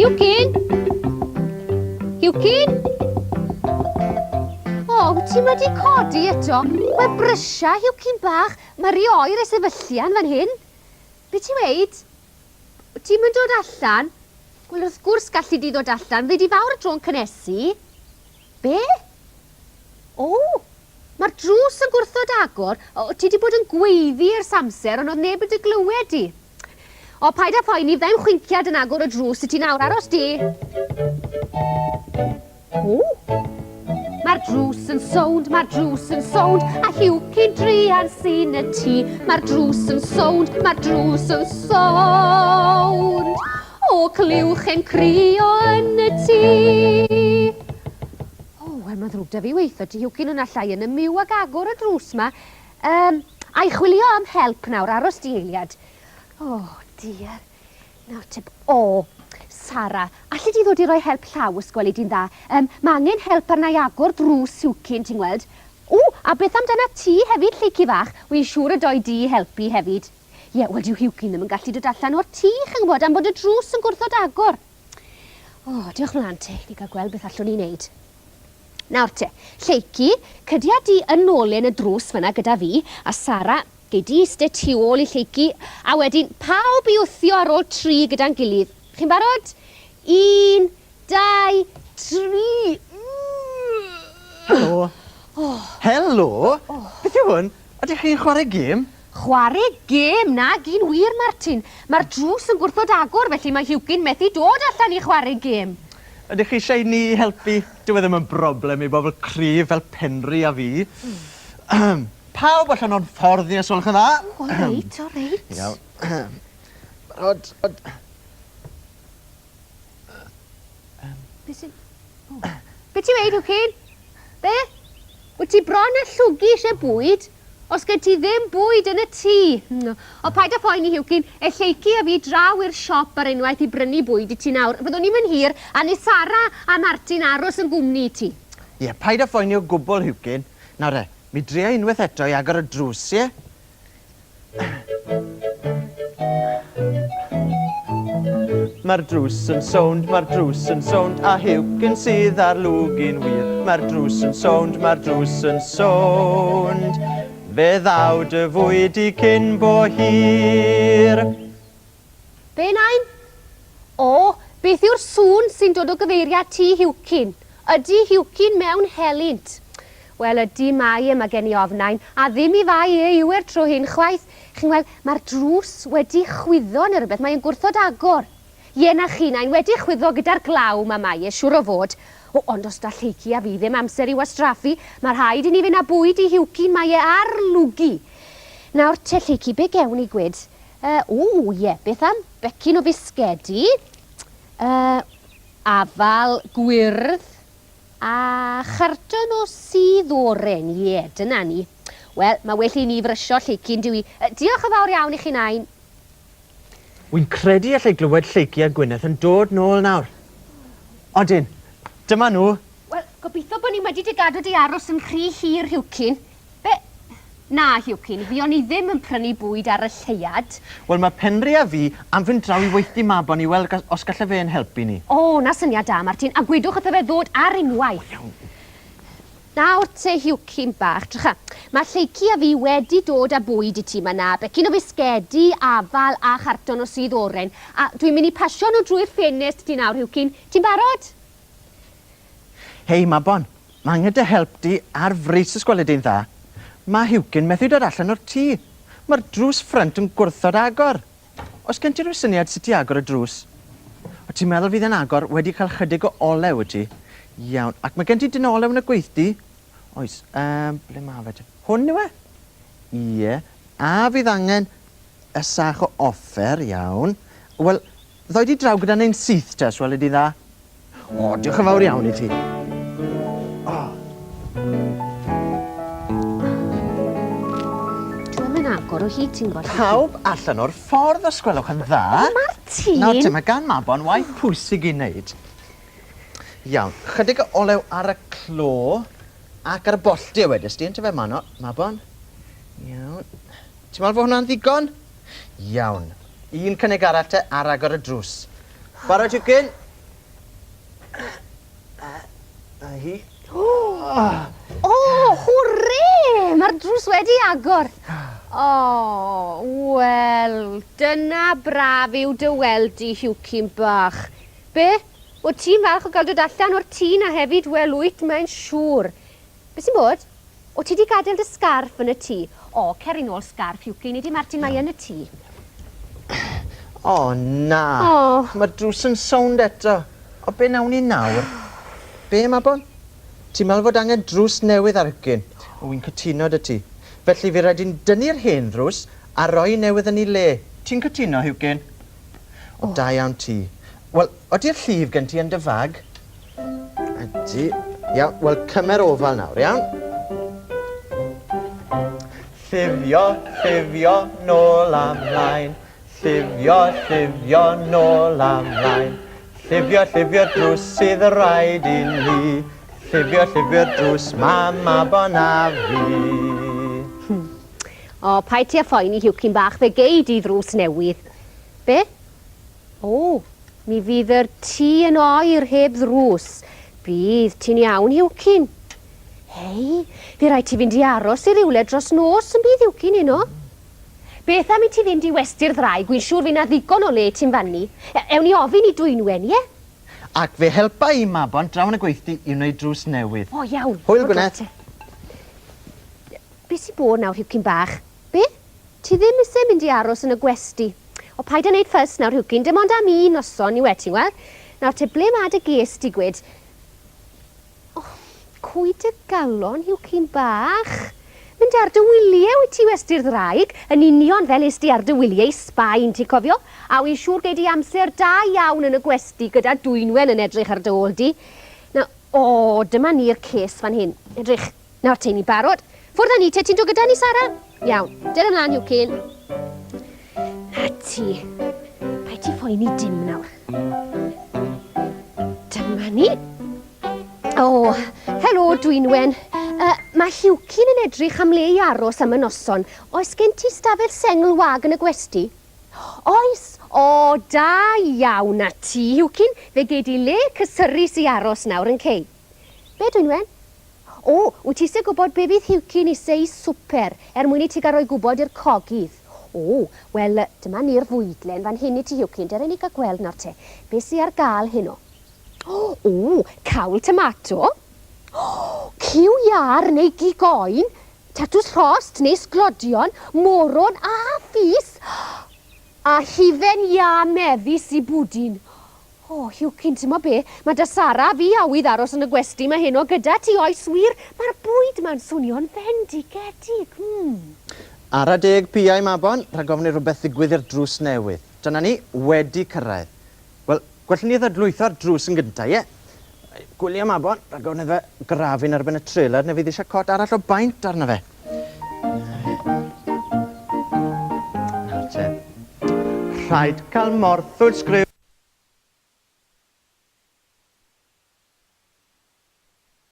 Huwcyn? Huwcyn? O, wyt ti wedi codi eto? Wel, brysia, Huwcyn bach. Mae rhy oer ei sefyllian fan hyn. Be ti'n weud? Wyt ti'm yn dod allan? Wel, wrth gwrs galli di ddod allan. Fyddi di fawr y tro'n cynnesu. Be? O! Mae'r drws yn gwrthod agor. O, ti 'di bod yn gweiddi ers amser, ond oedd neb yn dy glywed di. O, paid â phoeni, fydda i'm chwinciad yn agor y drws i ti nawr. Aros di. O! Mae'r drws yn sownd, mae'r drws yn sownd, a Huwci druan sy'n y tŷ. Mae'r drws yn sownd, mae'r drws yn sownd. O, clywch e'n crio yn y tŷ. O, wel, mae'n ddrwg 'da fi weitho ti, Huwcyn, ond alla i yn y myw ag agor y drws 'ma. Yym, a i chwilio am help nawr, aros di eiliad. O, dear. Nawr te, o, Sara, alli di ddod i roi help llaw os gweli di'n dda? Yym, mae angen help arna i agor drws, Huwcyn, ti'n gweld. O, a beth amdanat ti hefyd, Lleucu fach? Wi'n siŵr y doi di i helpu hefyd. Ie, wel, dyw Huwcyn ddim yn gallu dod allan o'r tŷ, chi'n gwybod, am bod y drws yn gwrthod agor. O, diolch mlaen te, ni gael gweld beth allwn ni wneud. Nawr te, Lleucu, cydia di yn nôl yn y drws fyna gyda fi, a Sara, gei di iste tu ôl i Lleucu, a wedyn pawb i wthio ar ôl tri gyda'n gilydd. Chi'n barod? Un, dau, tri! Helo! Helo! Beth yw hwn? Ydych chi'n chwarae gêm? Chware gêm? Nag un wir, Martin. Mae'r drws yn gwrthod agor, felly mae Hughie'n methu dod allan i chware gêm. Ydych chi eisiau i ni helpu? Dyw e ddim yn broblem i bobl cryf fel Penri a fi. Pawb allan o'n ffordd ni os gwelwch yn dda. O, reit, o reit. Iawn. Barod? Be sy'n... O. Be ti'n weud, Huwcyn? Be? Wyt ti bron â llwgu eisiau bwyd? Os gen ti ddim bwyd yn y tŷ. O, paid â phoeni, Huwcyn. E Lleucu a fi draw i'r siop ar unwaith i brynu bwyd i ti nawr. Fyddwn ni'm yn hir, a neith Sara a Martin aros yn gwmni i ti. Ie, paid â phoeni o gwbl, Huwcyn. Nawr 'de, mi dria i unwaith eto i agor y drws, ie? Mae'r drws yn sownd, mae'r drws yn sownd, a Huwcyn sydd ar lwg yn wir. Mae'r drws yn sownd, mae'r drws yn sownd, fe ddaw dy fwyd i cyn bo hir. Be, Nain? O, beth yw'r sŵn sy'n dod o gyfeiriad tŷ Huwcyn? Ydy Huwcyn mewn helynt? Wel, ydy, mae e, mae gen i ofn, Nain, a ddim i fai e yw e'r tro hyn chwaith. Chi'n gweld, mae'r drws wedi chwyddo neu rywbeth, mae e'n gwrthod agor. Ie, 'na chi, Nain, wedi chwyddo gyda'r glaw 'ma mae e, siŵr o fod. O, ond os 'da Lleucu a fi ddim amser i wastraffu, mae rhaid i ni fynd â bwyd i Huwcyn, mae e ar lwgu. Nawr te, Lleucu, be gewn ni gwyd? Yy, ww, ie, beth am becyn o fisgedi, yy, afal gwyrdd, a charton o sudd oren, ie, dyna ni. Wel, mae well i ni frysio, Lleucu, yn dyw 'i? Yy, diolch yn fawr iawn i chi, Nain. Wi'n credu allai glywed Lleucu a Gwyneth yn dod nôl nawr. Odyn, dyma nhw. Wel, gobeithio bod ni wedi dy gadw di aros yn rhy hir, Huwcyn. Be? Na, Huwcyn, fuon ni ddim yn prynu bwyd ar y lleuad. Wel, mae Penri a fi am fynd draw i weithdy Mabon i weld os galle fe ein helpu ni. O, 'na syniad da, Martin, a gwedwch wrtho fe ddod ar unwaith. O, iawn. Nawr te, Huwcyn bach, drycha, mae Lleucu a fi wedi dod â bwyd i ti. Mae 'na becyn o fisgedi, afal a charton o sudd oren, a dwi'n mynd i pasio nhw drwy'r ffenest i ti nawr, Huwcyn. Ti'n barod? Hei, Mabon, mae angen dy help di ar frys os gweli di'n dda. Mae Huwcyn methu dod allan o'r tŷ. Mae'r drws ffrynt yn gwrthod agor. Oes gen ti rhyw syniad sut i agor y drws? O, ti'n meddwl fydd e'n agor wedi cael chydig o olew, wyt ti? Iawn. Ac mae gen ti dyn olew yn y gweithdy? Oes. Yym, ble mae fe te? Hwn yw e? Ie. A fydd angen y sach o offer, iawn. Wel, ddoi di draw gyda ni'n syth te, os weli di'n dda. O, diolch yn fawr iawn i ti. O. Dwi'm yn agor o hyd, ti'n gwybod. Pawb allan o'r ffordd, os gwelwch yn dda. O, Martin! Nawr te, mae gan Mabon waith pwysig i wneud. Iawn, chydig o olew ar y clo ac ar y bolltiau wedys di, yntyfe, Mano? Mabon? Iawn. Ti'n meddwl fod hwnna'n ddigon? Iawn. Un cynnig arall te, ar agor y drws. Barod, Huwcyn? Na hi. O, hwre! Mae'r drws wedi agor. O, wel, dyna braf yw dy weld di, Huwcyn bach. Be? Wyt ti'n falch o gael dod allan o'r tŷ 'na hefyd? Wel, wyt, mae'n siŵr. Be sy'n bod? O, ti 'di gadael dy sgarff yn y tŷ. O, cer i nôl sgarff, Huwcyn, nei di Martin, mae yn y tŷ. O, na. O. Mae'r drws yn sownd eto. O, be nawn ni nawr? Be, Mabon? Ti'n meddwl fod angen drws newydd ar Huwcyn? O, wi'n cytuno 'da ti. Felly, fydd rhaid i ni dynnu'r hen ddrws a rhoi un newydd yn ei le. Ti'n cytuno, Huwcyn? O, da iawn ti. Wel, odi'r llif gen ti yn dy fag? Ydy. Iawn, wel, cymer ofal nawr, iawn? Llifio, llifio, nôl a mlaen. Llifio, llifio, nôl a mlaen. Llifio, llifio'r drws sydd rhaid i ni. Llifio, llifio'r drws, mam, Mabon a fi. O, paid ti â phoeni, Huwcyn bach, fe gei di ddrws newydd. Be? O, mi fydd yr tŷ yn oer heb ddrws. Bydd, ti'n iawn, Huwcyn. Hei, fydd rhaid ti fynd i aros i rywle dros nos yn bydd, Huwcyn, heno. Beth am i ti fynd i westy'r ddraig, wi'n siŵr fydd 'na ddigon o le i ti'n fannu. Ewn ni ofyn i Dwynwen, ie? Ac fe helpa i Mabon draw yn y gweithdy i wneud drws newydd. O, iawn. Hwyl, Gwyneth. Be sy'n bod nawr, Huwcyn bach? Be? Ti ddim isie mynd i aros yn y gwesty. O, paid â neud ffys nawr, Huwcyn, dim ond am un noson yw e, ti'n gweld? Nawr te, ble ma dy ges di, gwed? O, cwyd dy galon, Huwcyn bach. Mynd ar dy wylie wyt ti i westy'r ddraig, yn union fel es di ar dy wylie i Sbaen, ti'n cofio? A wy'n siŵr gei di amser da iawn yn y gwesty gyda Dwynwen yn edrych ar dy ôl di. Nawr, o, dyma ni'r ces fan hyn. Edrych. Nawr te, ni'n barod. Ffwrdd â ni te, ti'n dod gyda ni, Sara? Iawn. Dere mlaen, Huwcyn. Na ti. Paid ti phoeni dim nawr. Dyma ni. O, helo, Dwynwen. Uh, mae Huwcyn yn edrych am le i aros am y noson. Oes gen ti stafell sengl wag yn y gwesty? Oes! O, da iawn na ti, Huwcyn. Fe gei di le cysurus i aros nawr yn cei. Be, Dwynwen? O, wyt ti isie gwybod be fydd Huwcyn isie i swper er mwyn i ti gael rhoi gwybod i'r cogydd? O, wel, dyma ni'r fwydlen fan hyn i ti, Huwcyn, dere ni gael gweld nawr te, be sy ar gael heno? O, cawl tomato, o, cyw iâr neu gig oen, tatws rhost neu sglodion, moron a phys, a hufen iâ mefus i bwdin. O, Huwcyn, t'mo' be'? Ma' 'da Sara a fi awydd aros yn y gwesty 'ma heno gyda ti, oes wir? Ma'r bwyd 'ma'n swnio'n fendigedig, mm. Ara deg piau, Mabon, rhag ofn i rhywbeth ddigwydd i'r drws newydd. Dyna ni, wedi cyrraedd. Wel, gwell i ni ddadlwytho'r drws yn gynta, ie? Gwylia, Mabon, rhag ofn iddo fe grafu'n erbyn y trelar neu fydd eisiau cot arall o baent arno fe. Nawr te. Rhaid cael morthwyl sgriw.